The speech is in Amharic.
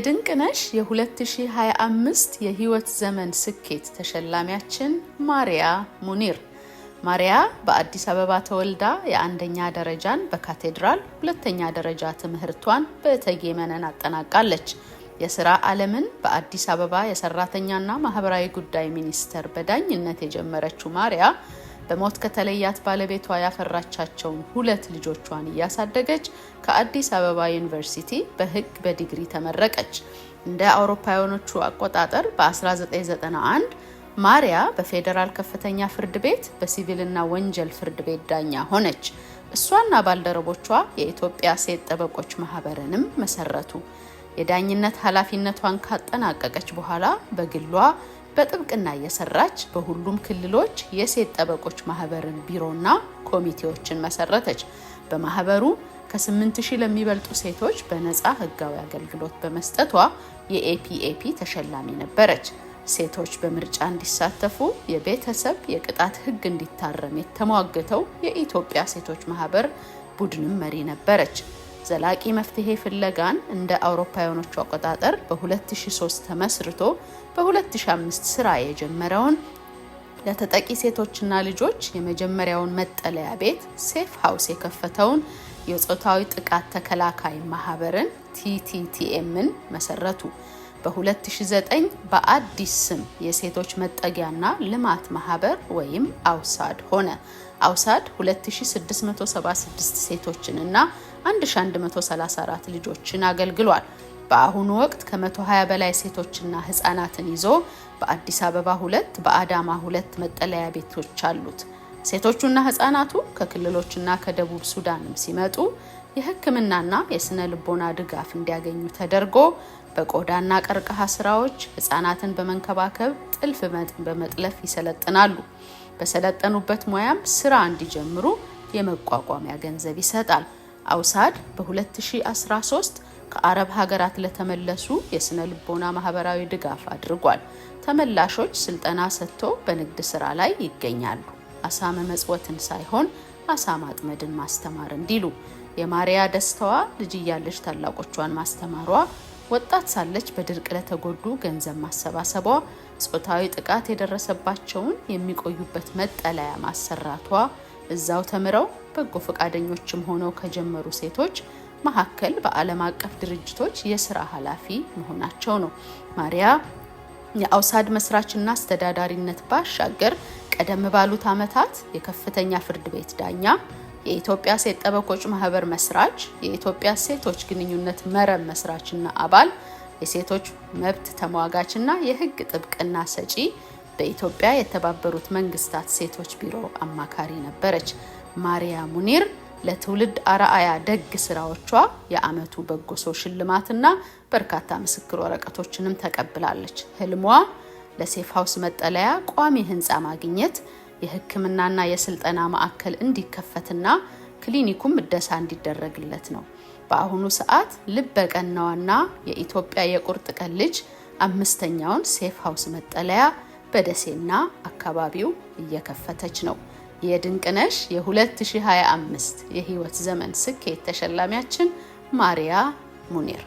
የድንቅነሽ የ2025 የህይወት ዘመን ስኬት ተሸላሚያችን ማሪያ ሙኒር። ማሪያ በአዲስ አበባ ተወልዳ የአንደኛ ደረጃን በካቴድራል፣ ሁለተኛ ደረጃ ትምህርቷን በእቴጌ መነን አጠናቃለች። የስራ ዓለምን በአዲስ አበባ የሰራተኛና ማህበራዊ ጉዳይ ሚኒስቴር በዳኝነት የጀመረችው ማሪያ በሞት ከተለያት ባለቤቷ ያፈራቻቸውን ሁለት ልጆቿን እያሳደገች ከአዲስ አበባ ዩኒቨርሲቲ በሕግ በዲግሪ ተመረቀች። እንደ አውሮፓውያኖቹ አቆጣጠር በ1991 ማሪያ በፌዴራል ከፍተኛ ፍርድ ቤት በሲቪልና ወንጀል ፍርድ ቤት ዳኛ ሆነች። እሷና ባልደረቦቿ የኢትዮጵያ ሴት ጠበቆች ማህበርንም መሰረቱ። የዳኝነት ኃላፊነቷን ካጠናቀቀች በኋላ በግሏ በጥብቅና እየሰራች በሁሉም ክልሎች የሴት ጠበቆች ማህበርን ቢሮና ኮሚቴዎችን መሰረተች። በማህበሩ ከ8,000 ለሚበልጡ ሴቶች በነፃ ህጋዊ አገልግሎት በመስጠቷ የ APAP ተሸላሚ ነበረች። ሴቶች በምርጫ እንዲሳተፉ፣ የቤተሰብ የቅጣት ህግ እንዲታረም የተሟገተው የኢትዮጵያ ሴቶች ማህበር ቡድንም መሪ ነበረች። ዘላቂ መፍትሄ ፍለጋን እንደ አውሮፓውያኖቹ አቆጣጠር በ2003 ተመስርቶ በ2005 ስራ የጀመረውን ለተጠቂ ሴቶችና ልጆች የመጀመሪያውን መጠለያ ቤት Safe House የከፈተውን የጾታዊ ጥቃት ተከላካይ ማህበርን TTTM ን መሰረቱ። በ2009 በአዲስ ስም የሴቶች መጠጊያና ልማት ማህበር ወይም አውሳድ ሆነ። አውሳድ 2676 ሴቶችንና 1134 ልጆችን አገልግሏል። በአሁኑ ወቅት ከ120 በላይ ሴቶችና ህጻናትን ይዞ በአዲስ አበባ ሁለት፣ በአዳማ ሁለት መጠለያ ቤቶች አሉት። ሴቶቹና ህጻናቱ ከክልሎችና ከደቡብ ሱዳንም ሲመጡ የሕክምናና የስነ ልቦና ድጋፍ እንዲያገኙ ተደርጎ በቆዳና ቀርከሃ ስራዎች ህጻናትን በመንከባከብ፣ ጥልፍ በመጥለፍ ይሰለጥናሉ። በሰለጠኑበት ሙያም ስራ እንዲጀምሩ የመቋቋሚያ ገንዘብ ይሰጣል። አውሳድ በ2013 ከአረብ ሀገራት ለተመለሱ የስነ ልቦና ማህበራዊ ድጋፍ አድርጓል። ተመላሾች ስልጠና ሰጥቶ በንግድ ስራ ላይ ይገኛሉ። አሳ መመጽወትን ሳይሆን አሳ ማጥመድን ማስተማር እንዲሉ የማሪያ ደስታዋ ልጅ እያለች ታላቆቿን ማስተማሯ፣ ወጣት ሳለች በድርቅ ለተጎዱ ገንዘብ ማሰባሰቧ፣ ጾታዊ ጥቃት የደረሰባቸውን የሚቆዩበት መጠለያ ማሰራቷ፣ እዛው ተምረው በጎ ፈቃደኞችም ሆነው ከጀመሩ ሴቶች መካከል በዓለም አቀፍ ድርጅቶች የስራ ኃላፊ መሆናቸው ነው። ማሪያ የአውሳድ መስራችና አስተዳዳሪነት ባሻገር ቀደም ባሉት ዓመታት የከፍተኛ ፍርድ ቤት ዳኛ፣ የኢትዮጵያ ሴት ጠበቆች ማህበር መስራች፣ የኢትዮጵያ ሴቶች ግንኙነት መረብ መስራችና አባል፣ የሴቶች መብት ተሟጋችና የህግ ጥብቅና ሰጪ፣ በኢትዮጵያ የተባበሩት መንግስታት ሴቶች ቢሮ አማካሪ ነበረች። ማሪያ ሙኒር ለትውልድ አርአያ ደግ ስራዎቿ የአመቱ በጎ ሰው ሽልማትና በርካታ ምስክር ወረቀቶችንም ተቀብላለች። ህልሟ ለ Safe House መጠለያ ቋሚ ህንፃ ማግኘት፣ የሕክምናና የስልጠና ማዕከል እንዲከፈትና ክሊኒኩም እደሳ እንዲደረግለት ነው። በአሁኑ ሰዓት ልበ ቀናዋና የኢትዮጵያ የቁርጥ ቀን ልጅ አምስተኛውን Safe House መጠለያ በደሴና አካባቢው እየከፈተች ነው። የድንቅነሽ የ2025 የህይወት ዘመን ስኬት ተሸላሚያችን ማሪያ ሙኒር።